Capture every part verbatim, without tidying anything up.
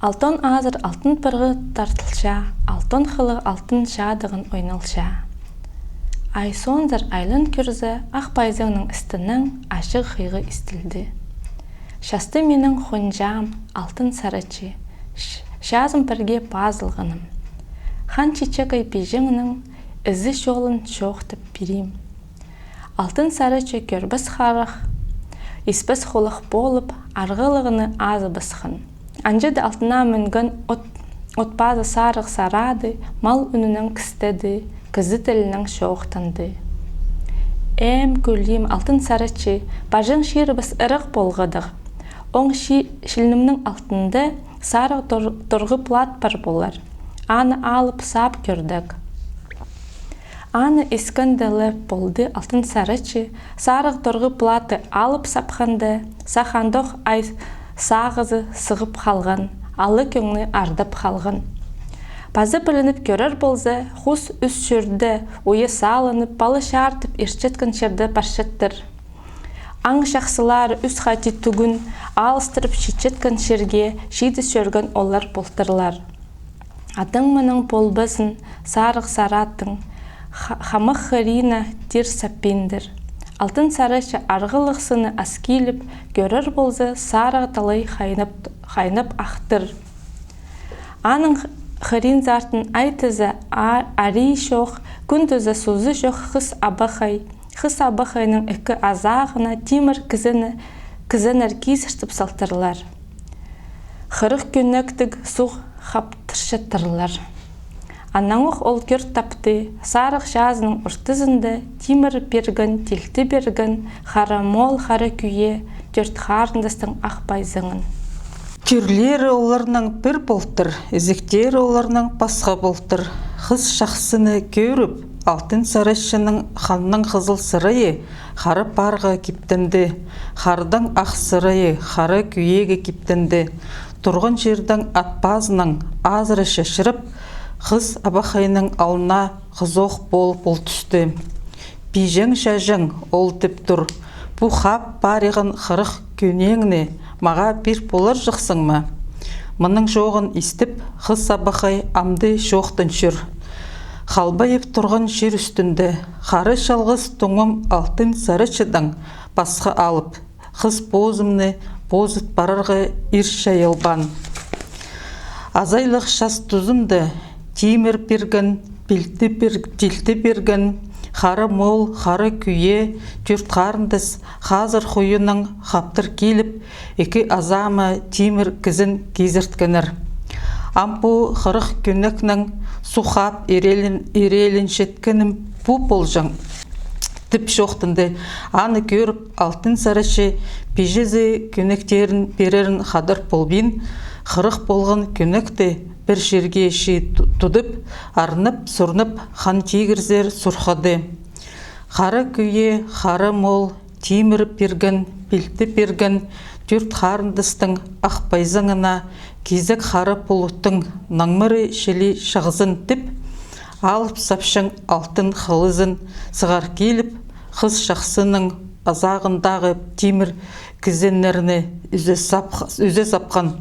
Алтон азыр алтын пырғы тартылча, алтон хылығ алтын чадығын ойналча. Ай соонзар айлан кӧрзе, ах пайзаңның істінең ачығ хыйғы истілді. Часты минің хонҷаам, алтын сарачы, ч-, чазым пірге пазылғаным. Хан чичек ай пиҷеңнің ізі чолын чоохтап пирим. Алтын сарачы кӧрбес харах, испес холах полып, арғалығны азыбысхан. Анҷада алтына мӱнген от, от пазы сарығ сарады, мал ӱнінең кістеді, кізі тілінең чоохтанды. Эм, кӧлиим, алтын сарачы, паҷаң чирібіс ырах полғадығ. Оң чи-, чилнімнің алтында сарығ тор-, торғы плат пар полар. Аны алып сап кӧрдек. Аны искенде ле полды алтын сарачы, сарығ торғы платты алып сапханда, сах андох ай сағызы сығып халған, ала кӧңні ардап халған. Паза пілініп кӧрер полза, хус ӱс чӧрде уя салынып, пала чартып иртчеткен чирде парчаттыр. Аң чахсылары ӱс хати тӱгӱн алыстырып читчеткен чирге чиді чӧрген олар полтырлар. Атың мының полбазын сарығ сараттың, ха-, хамах хырина тир саппиндір. Алтын сарачы арғалығ сыны ас киліп, кӧрер полза, сарығ талай хайнап, хайнап ахтыр. Аның х-, хыринзартын ай тізе а-, арии чох, кӱн тізе сузы чох хыс абахай. Хыс абахайның ікі азағына тимір кізені, кізеннер кизіртіп салтырлар. Хырых кӧнектіг суғ хаптырчаттырлар. Аннаң ох ол кӧр тапты, сарығ чазының ортызында тимір пирген, тилті пирген, хара мол, хара кӱе, тӧрт харындастың ах пайзаңын. Тӧрлері оларның пір полтыр, ізіктері оларның пасха полтыр. Хыс чахсыны кӧріп, алтын сарачының ханның хызыл сырайы хара парға киптенді, хардаң ах сырайы хара кӱеге киптенді. Турған чирдең ат пазынаң азыра чачырып, хыс абахайның алнына хызох полып ол тӱсті. Пиҷең-чаҷаң, ол тіп тур, пу хап париған хырых кӧнеңні мағаа пир поларҷыхсың ма? Мының чооғын истіп, хыс абахай амды чоохтанчыр. Халбайып турған чир ӱстӱнде хара чалғыс туңым алтын сарачыдаң пасха алып, хыс позымны позыт парарға ир чайылбаан. Азайлығ час тузымда тимір пирген, пилті пир-, тилті пирген, хара мол, хара кӱе, тӧрт харындас хазыр хойынаң хаптыр киліп, ікі азаама тимір кізен кизірткеннер. Ам пу хырых кӧнекнең суғ хап ирелін-, иреленчеткенім пу полҷаң, тіп чоохтанды. Аны кӧріп, алтын сарачы пиҷезі кӧнектерін пирерін хадар полбин, хырых полған кӧнекті пір чирге чи ту-, тудып, арнап-сурнап, хан тигірзер сурхады. Хара кӱе, хара мол, тимір пирген, пилті пирген тӧрт харындастың ах пайзаңына кизек хара пулуттың наңмыры чіли чағзын тіп, алып сапчаң алтын хылызын сығар киліп, хыс чахсының азағындағы тимір кізеннерні ӱзе сап-, ӱзе сапхан.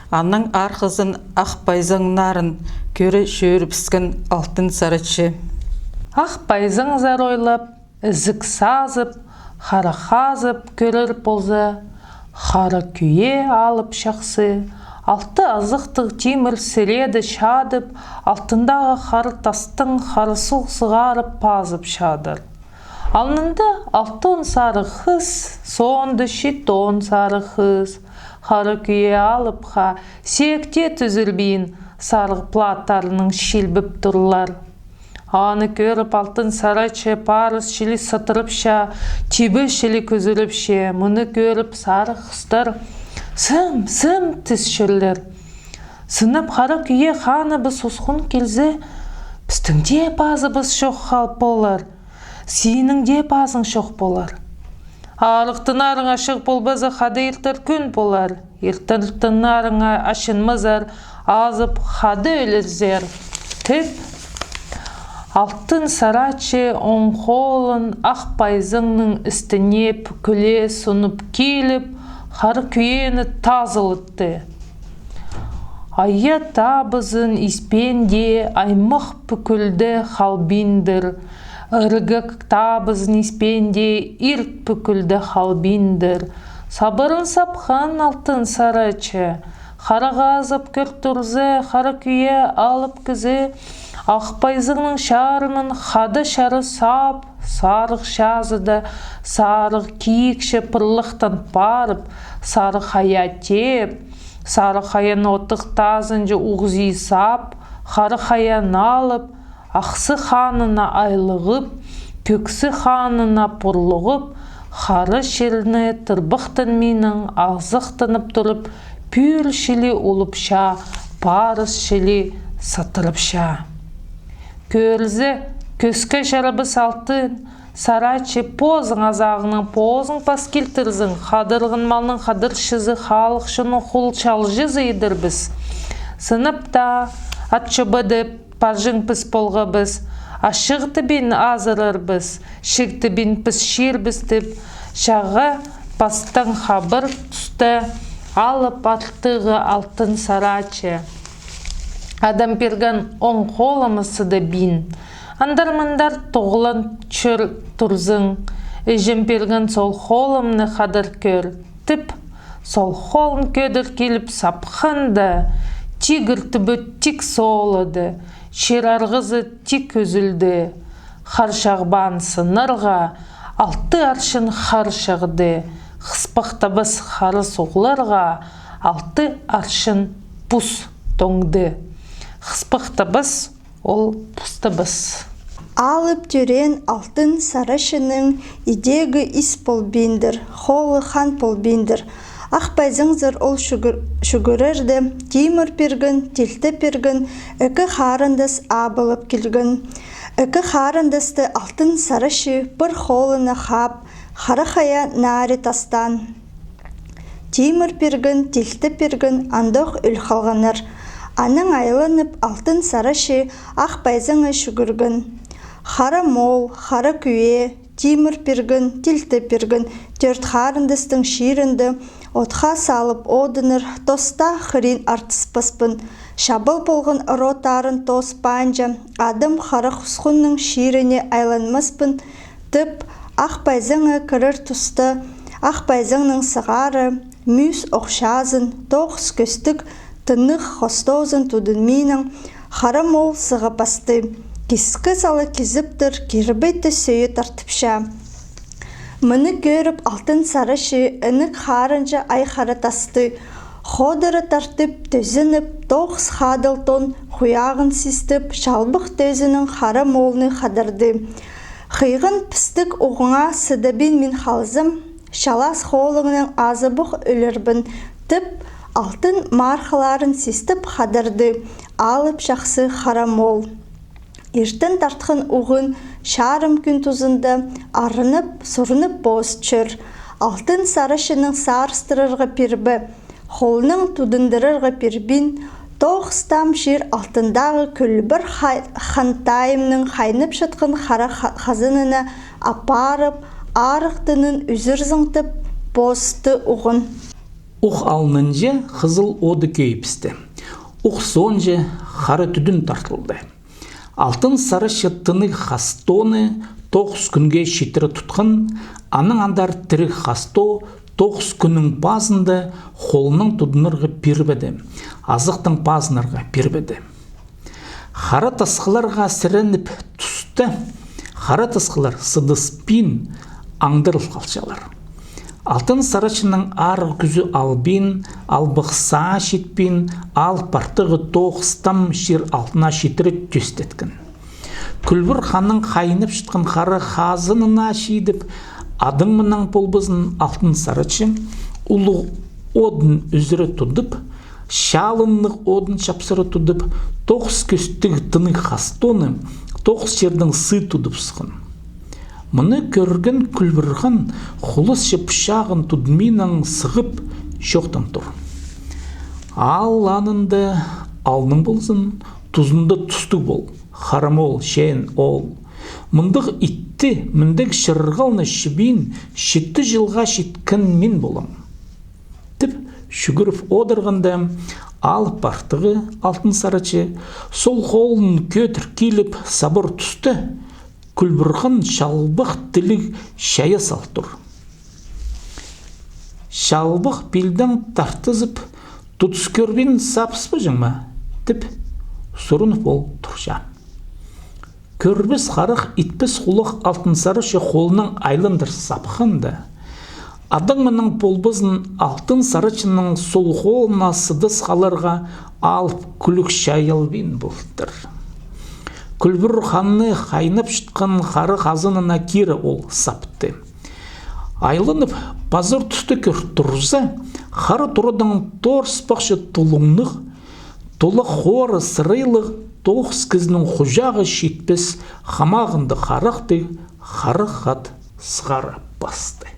Аның арғызын ах пайзаңнарын кӧре чӧрібіскен алтын сарачы. Ах пайзаңзар ойлап, ізік сазып, хара хазып кӧрер полза, хара кӱе алып чахсы, алты азыхтығ тимір сіреде чадып, алтындағы хара тастың хара суғ сығарып пазып чадыр. Алнында алтон сарығ хыс, соонда читон сарығ хыс, хара кӱе алып ха, сиекте тӱзірбин, сарығ платтарынаң чилбіп турлар. Аны кӧріп, алтын сарачы парыс чіли сыттырыпча, тибі чіли кӱзіріпче. Мыны кӧріп, сарығ хыстар: «Сым, сым!» — тіс чӧрлер. «Сынап, хара кӱе, ханыбыс усхун килзе, пістің дее пазыбыс чох хал полар, синің дее пазың чох полар. Арығ тыннарың ачығ полбаза, хада иртер кӱн полар. Иртер тыннарың ачынмазар, азып, хада ӧлерзер», — тіп, алтын сарачы оң холын ах пайзаңның істіне пӱкіле сунып киліп, хара кӱені тазылатты. Айа табызын испенде аймах пӱкӱлде халбиндір. Ыргак табызын испенде ирт пӱкӱлде халбиндір. Сабырын сапхан алтын сарачы. Хара хазап кӧр турза, хара кӱе алып кізі, ах пайзаңның чарымын хада чары сап, сарығ чазыда, сарығ киікче пырлахтан парып, сарығ хая тееп, сарығ хаян отых тазынҷа уғзии сап, хара хаян алып, ахсы ханына айлығып, кӧксі ханына пурлығып, хара чирні тырбахтанминнаң азахтанып турып, пӱӱл чіли улупча, парыс чіли сатырапча. Кӧрзе, кӧске чарабас алтын сарачы, позың азағынаң позың пас килтірзің, хадарған малның хадарчызы, халых чонның хул чалҷызы идербіс. Сынап таа, ат чобады парҷаң піс полғабыс, ачығ тібін азырарбыс, чіг тібін піс чирбіс тіп, чағаа пастаң хабар туста алып артығы алтын сарачы. Адам пирген оң холыма сыдабин. Андар-мындар тоғылан чӧр турзың. Іҷем пирген сол холымны хадар кӧр, тіп, сол холын кӧдір киліп сапханда, тигір тӱбі тик соолады, чир арғазы тик ӱзӱлді. Хар чағбаан сыннарға алты аршын хар чыхты, хыспахтабас хара суғларға алты аршын пус тоңды. Хыспахтабас ол пустабас. Алып тӧреен алтын сарачының идегі ис полбиндыр, холы хан полбиндыр. Ах пайзаңзар ол чӱгӱр-, чӱгӱрерде, Тимір пирген, Тилті пирген ікі харындас абылып килген. Ікі харындасты алтын сарачы пір холына хаап, хара хая наари тастаан. Тимір пирген, Тилті пирген андох ӧл халғаннар. Анаң айланып, алтын сарачы ах пайзаңа чӱгӱрген. Хара мол, хара кӱе, Тимір пирген, Тилті пирген тӧрт харындастың чирінде отха салып одынар тоста хырин артыспаспын. Чабал полған ыротарын тооспаанҷа, адам хара хусхунның чиріне айланмаспын, тіп, ах пайзаңа кірер туста, ах пайзаңның сығара мӱс ох чазын, тоғыс кӧстік тынығ хостоозын тудынминнаң, хара мол сыға пасты. Киске сала кизіптір, кирбейтті сӧйі тартыпча. Мыны кӧріп, алтын сарачы інік харынҷа ай хара тасты ходыра тартып, тӧзеніп, тоғыс хадыл тон хуяғын систіп, чалбых тӧзінең хара молны хадарды. Хыйған пістік уғыңа сыдабин мин халзам, чалас холыңнаң азыбох ӧлербін, тіп, алтын мархыларын систіп хадарды алып чахсы хара мол. Иртен тартхан уғын чарым кӱн тузында арынып, сурынып поос чӧр. Алтын сарачының сарыстырарға пирбе, холнаң тудындырарға пирбин, тоғыс там чир алтындағы кӱлбір хай-, хантайымның хайнап чатхан хара ха-, хазанына апарып, арығ тынын ӱзерзің тіп, поосты уғын. Ух алнынҷа хызыл оды кӧйібісті. Ух соонҷа хара тӱдӱн тартылды. Алтын сарачы тынығ хастоны тоғыс кӱнге читіре тутхан, анаң андар тіріг хасто тоғыс кӱннің пазында холнаң тудынарға пирбеді, азахтаң пазынарға пирбеді. Хара тасхылларға сіреніп туста, хара тасхыллар сыдаспин аңдарыл халчалар. Алтын сарачының арығ кӱзі албин, албах саа читпин, ал партығы тоғыс там чир алтына читіре тӧстеткен. Кӱлбір ханның хайнап чатхан хара хазанына чидіп, адаң мынаң полбазын алтын сарачы улуғ одын ӱзіре тудып, чалыннығ одын чапсыра тудып, тоғыс кӧстіг тынығ хастоны тоғыс чирдең сый тудып сыххан. Мыны кӧрген Кӱлбір хан хуласча пычағын тудынминнаң сығып, чоохтан тур. Ал анында алның ползын, тузында тустығ пол, хара мол, чеен оол. Мындағ итті, мындағ чырғалны чібин читі чылға читкен мин полам. Тіп, чӱгӱріп одырғанда, Алып партығы Алтын Сарачы сол холын кӧдір киліп сабыр туста Кӱлбӱр Хан Чалбах тіліг чайа сал тур. Чалбах пилдең тартызып: «Тудыс кӧрбин сабыспаҷаң ма?» — тіп сурынып ол турча. Кӧрбес харах итпес хулах Алтын Сарачы холынаң айландыр сапханда, адаң мынаң полбазын Алтын Сарачының сол холына сыдас халарға алып кӱлӱк чайалбин полтыр. Кӱлбӱр Ханны хайнап чатхан хара хазанына кире ол сапты. Айланып, пазар туста кӧр турза, хара турадаң торыспахча тулуңнығ, тола хоры сырайлығ тоғыс кізінің хуҷағы читпес хамағында харахтығ хара хат сығара пасты.